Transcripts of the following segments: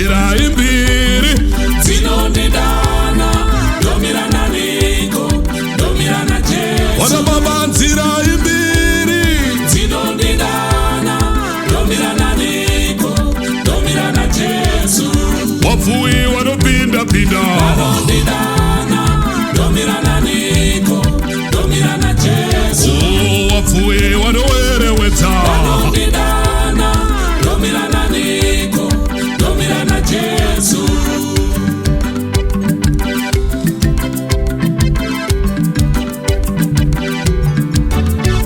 Nzira imbiri Dzinondidana, ndomira naniko, ndomira naJesu. Wana baba, nzira imbiri Dzinondidana, ndomira naniko, ndomira naJesu. Wapfuwi wanopinda pinda. Vanondidana, ndomira naniko, ndomira naJesu. Oh, wapfuwi wanowerewedza. Vanondidana, ndomira naniko, ndomira naJesu.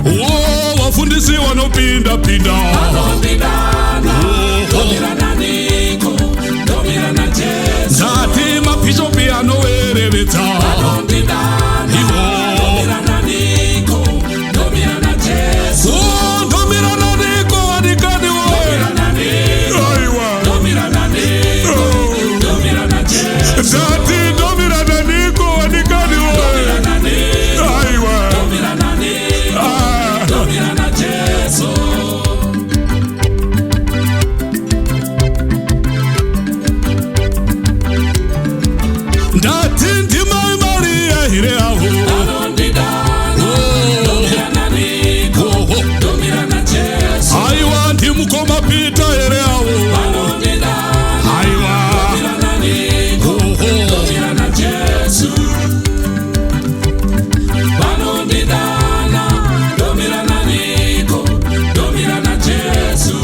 Oh, wafundisi wanopinda pinda. Vanondidana, Oh, ndomira naniko, ndomira naJesu. Ndati mabhishopi anowerevedza. Vanondidana, Ivo. ndomira naniko, ndomira naJesu. Oh, ndomira naniko adikani we. Ndomira naniko, Aiwa. ndomira naniko, Oh. ndomira naJesu. Ndati ndomira naniko adikani we. Ndomira naniko, Aiwa. ndomira naniko, Ah. ndomira naJesu. Ndati ndimai Mariya here avo? Vanondidana, Oh. ndomira naniko, Oh, oh. ndomira naJesu. Aiwa, ndimukoma Pita here avo? Vanondidana, Aiwa. ndomira naniko, Oho. ndomira naJesu. Vanondidana, ndomira naniko, ndomira naJesu.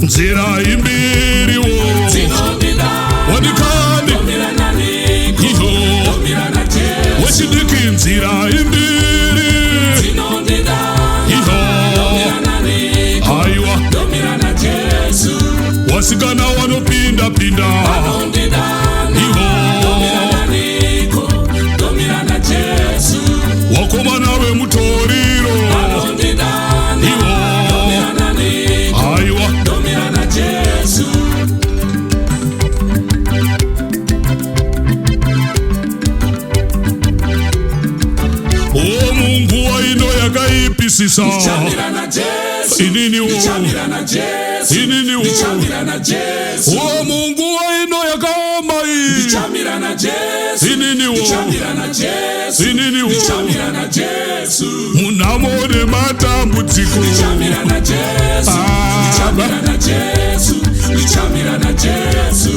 Nzira imbiriwo. Dzinondidana, Wadikani. ndomira naniko, Iho. ndomira naJesu. Wechidiki, nzira imbiri. Dzinondidana, Iho. ndomira naniko, Aiwa. ndomira naJesu. Wasikana wanopinda pinda. Vanondidana, Iho. ndomira naniko, ndomira naJesu. Wakomana vemutoriro. Vanondidana, Iho. ndomira naniko, Aiwa. ndomira naJesu. O, munguva ino yakaipisisa. Ndichamira naJesu. Ininiwo. Ndichamira naJesu. Ininiwo. Ndichamira naJesu. O, munguva ino yakaoma iyi. Ndichamira naJesu. Ininiwo. Ndichamira naJesu. Ininiwo. Ndichamira naJesu. Munhamo nematambudziko. Ndichamira naJesu. Ah. Ndichamira naJesu. Ndichamira naJesu.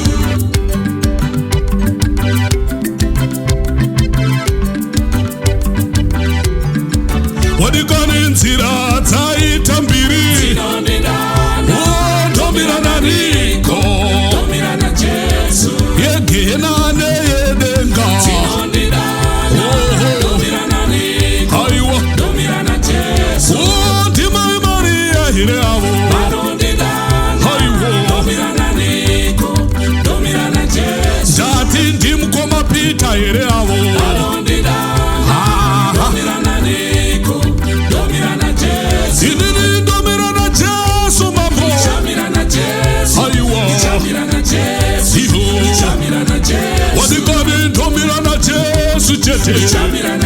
Wadikani, nzira dzaita mbiri. Dzinondidana, O, ndomira naniko? ndomira naJesu. Yegehena neyedenga. Dzinondidana, Oho. ndomira naniko, Aiwa. ndomira naJesu. O, ndimai Mariya here avo? Vanondidana, Aiwa. ndomira naniko, ndomira naJesu. Ndati ndimukoma Pita here avo? Vanondidana, Ah. ndomira naniko, ndomira naJesu. Inini ndomira naJesu mambo. Ndichamira naJesu. Aiwa. Ndichamira naJesu. Iho. Ndichamira naJesu. Wadikani, ndomira naJesu chete. Ndichamira